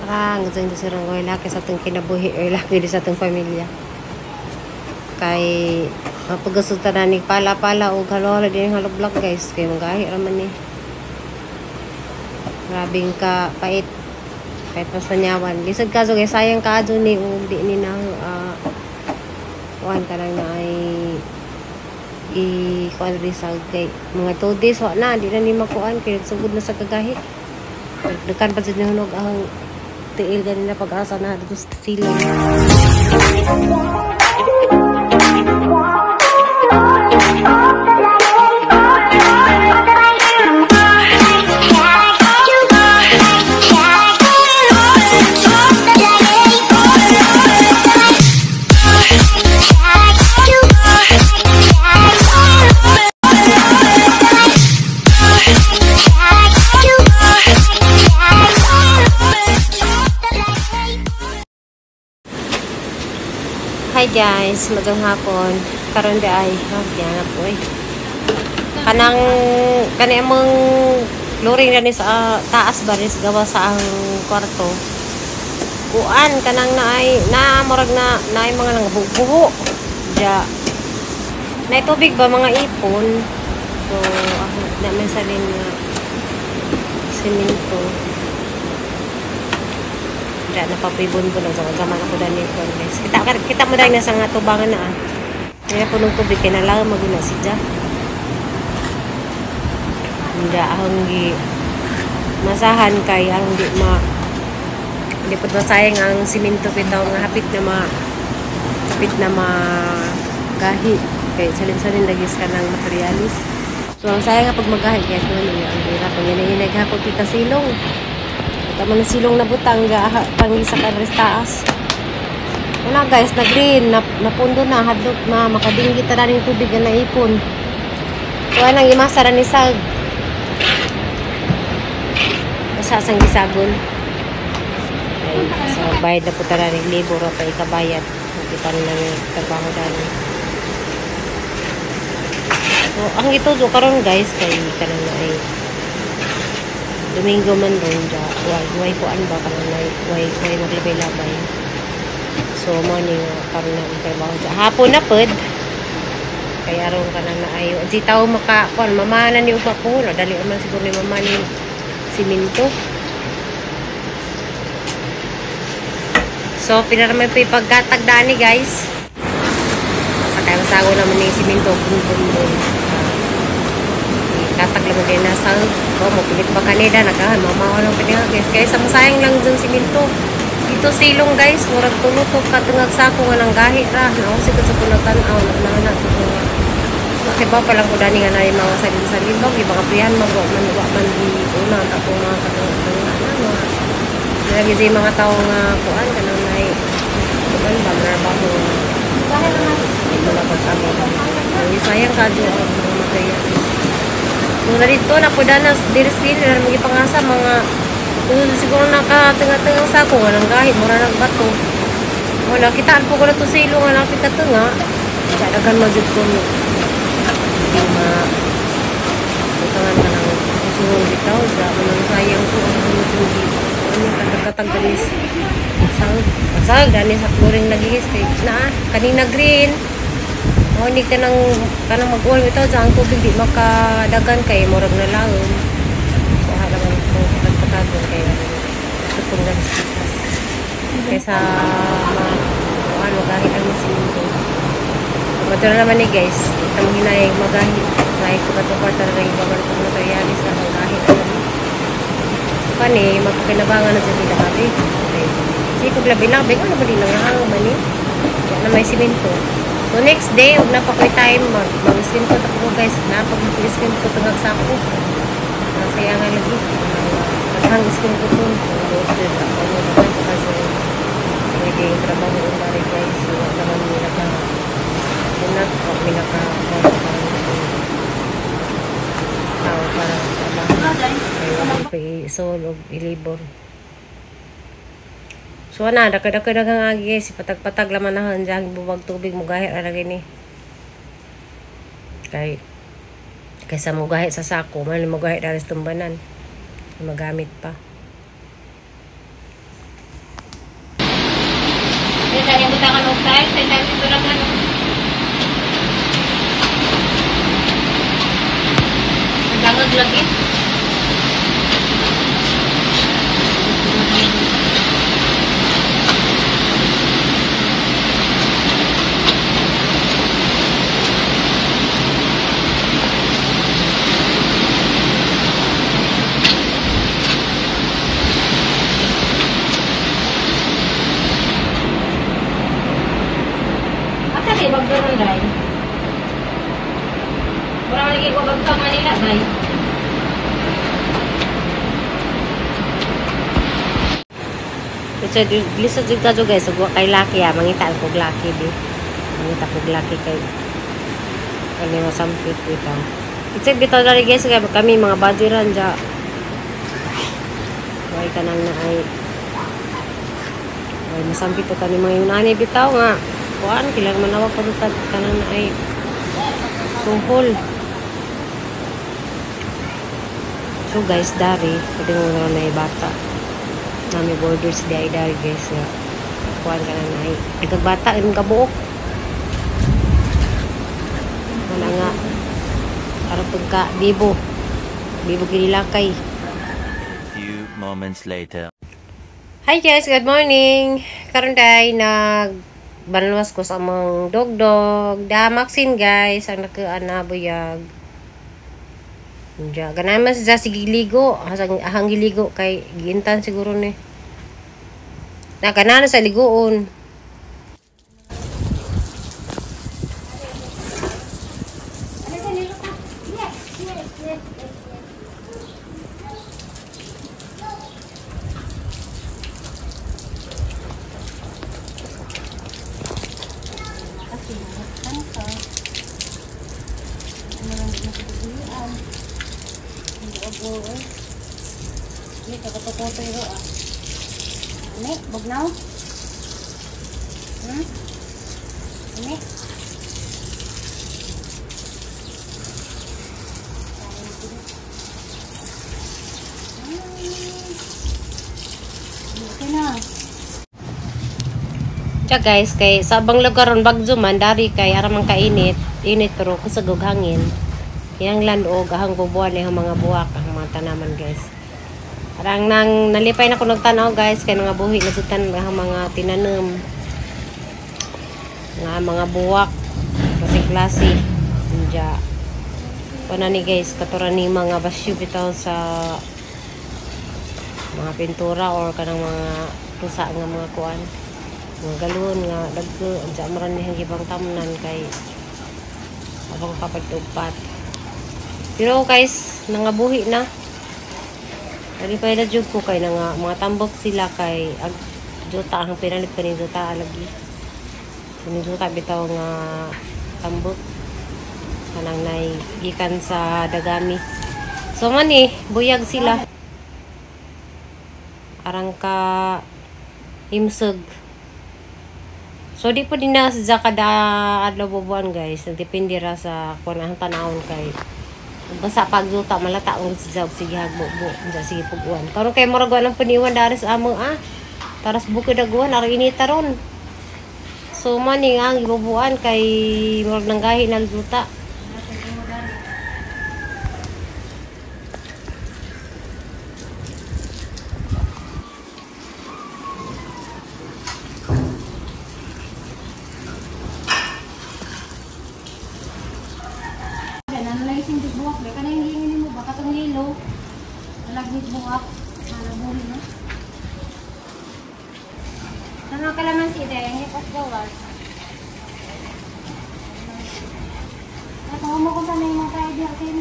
Parang gusto niya sirang way laki sa atong kinabuhi, way laki di sa atong pamilya. Kay mapagusod ta ni pala-pala og halo-halo din hollow block, guys, kay magahi ra man ni. Grabing ka pait. Pait pa sa nyawan. Lisod ka kay sayang ka ni og di ni na kuan ka lang na ay i kuan rin sa kay mga 2 days wa na di na ni makuan kay sugod na sa kagahi. Dagkan pa jud nahunog ang tiil ganina pag-asa na dito sa silong. Hi guys, magandang hapon. Karon di ay, oh, na po eh. Kanang kani among flooring na ni sa taas ba rin gawa sa ang kwarto. Kuan kanang naay na murag na naay mga nangbubuho. Ja. Naay tubig ba mga ipon. So ako na man salin nga simento. Ja, napapibon-bon ang zaman ako dani ko, guys. Kita kita mo dahil nasa nga tubangan na ah. Kaya punong tubig kay nalaw maguna si Ja. Hindi ahong gi masahan kay ang di ma hindi po masayang ang simento bitaw nga hapit na magahi kay salin-salin lagi sa kanang materialis. So ang sayang nga pag magahi, guys, mo ni ang hirap pag hinahinag hakot kita silong. Tama na silong na butang pangisa ka rin taas. Wala guys, na green, napundo na, hadlok na, makadinggi ta na tubig na naipon. So anang imasa ra ni sag. Basta sang gisagon. Ay, so bayad na po tara rin libro pa ikabayad. Kita na namin trabaho dani. So ang ito so karon guys kay kanang na ay Domingo man ron ja, way kuan ba kanang way way maglabay-labay. So mo ni karon na ang trabaho ja. Hapon na pud. Kay aron kanang na ay di tawo maka kuan mama na ni ugma po, dali man siguro ni mama ni simento. So pinaramay pa ipagkatag dani guys. Sa kay masago naman ni simento bun-bun. Katag lang din nasa oh, mapilit pa kanila nagahan mamawa lang pinila guys kaya sa masayang lang dyan simento dito silong guys murag tulutok katungag sako nga nang gahi ra naon sigud sa punutan aw na na to so kay ba pa lang ko dani nga naay mga salin-salin ba mga prihan man wa man di una ang katong mga katungag na mga lagi sa mga tawo nga kuan kanang naay kuan ba trabaho ito na pagkamo sayang kadyo ang mga materials. Muna dito, napudanas, diris din, na magipangasa, mga, siguro nakatinga-tingang sako, nga nang gahit, mura nagbato. Wala, kitaan po ko na ito sa ilo, nga napit na ito nga. Dyan, mo dyan ko, hindi ma, butangan ka ng kusurong bitaw, dyan, manang sayang ko, ang ano dyan, ano yung katag-katag danis, sag, danis, sa flooring nagigis, kay, na, kanina green. Oh, hindi ka nang mag-uwan ito sa ang tubig di makadagan kay murag na laom. So halaman ko patag-patagon kay tutong ganis pitas. Kaysa ano magahi ang simento. So mato na naman ni guys, kita mo hinayang magahi. Sa ko katong kwarta na rin babar itong materialis na magahi na naman. So kani magpakinabangan na dyan nila abi. Okay. Sige kog labi-labi ano ba din nangahang man ni? Kaya na may simento. So next day, og na pa ko'y time mag-skin ko ko guys, na pag mag-skin ko tungag sako. Masaya nga lagi. Daghang skin ko to. Loaded ako mo daghan pa kasi pwede yung trabaho ko na guys. So wala naman mi naka unat o mi naka tao para trabaho. Kay wala pa i-sol og ilibor. So ana, dako-dako daghang agi guys, patag-patag laman na dyan bubag tubig mugahi ra lagi ni. Kay kaysa mugahi sa sako, man mugahi dali sa tumbanan. Magamit pa. Sa dami turangan. Nagangag lagi. Asa kay bagdoron day? Mura lagi ko bagto Manila day. So lisod jud ka guys, ug kay laki ah, mangita kog laki bi. Mangita kog laki kay kani masampit bitaw. Isip bitaw dali guys kay kami mga badiran ja. Way kanang na ay way masampit to kani mga yunani bitaw nga. Kuan kilang manawag pa tag kanang na ay suhol. So guys, dari pwede mo na ay bata. Nami borders di ay dari guys ya. Kuan ka na ay nagagbata imong kabuok. Wala nga aron pagka bibo. Bibo gilakay. Few moments later. Hi guys, good morning. Karon day nag banwas ko sa among dogdog. Da Maxine guys, ang nakuan na buyag. Diya, ganaman siya sige ligo. Ahang giligo kay giintan siguro ni. Naganana sa liguon. Ini, bugnaw. Ini. Okay na. Tsa guys, kay sa abang lugar ron bagyo man dari kay aramang kainit, init pero kusog og hangin. Yang landog ahang bubuan ang mga buwak ang mga tanaman guys. Arang nang nalipay na ko nagtanaw guys kay nga buhi na jutan ang mga tinanom. Nga mga buwak klase-klase. Unja. Pana ni guys katuran ni mga basyo bitaw sa mga pintura or kanang mga pusa nga mga kuan. Mga galon nga dagko unja man ni gibang tamnan kay abang kapagtupat. Pero guys nangabuhi na. Nalipay na jud ko kay na nga mga tambok sila kay ag juta ang pinalit pa ni juta lagi. Kini juta bitaw nga tambok kanang nay gikan sa dagami. So man eh buyag sila. Arang ka himsog. So di po din na sa kada adlaw bubuan guys, nagdepende ra sa kuan ang tanawon kay basta pag juta malata ang siya sige hagbo-bo unsa sige puguan. Karon kay murag wa nang paniwan dari sa amo ah. Taras bukid aguan arang inita ron. So man ni ang gibubuan kay murag nanggahi ng juta. Ano kalamansi dahil ang hipos gawas. At mo kung saan yung mga tayo diyan.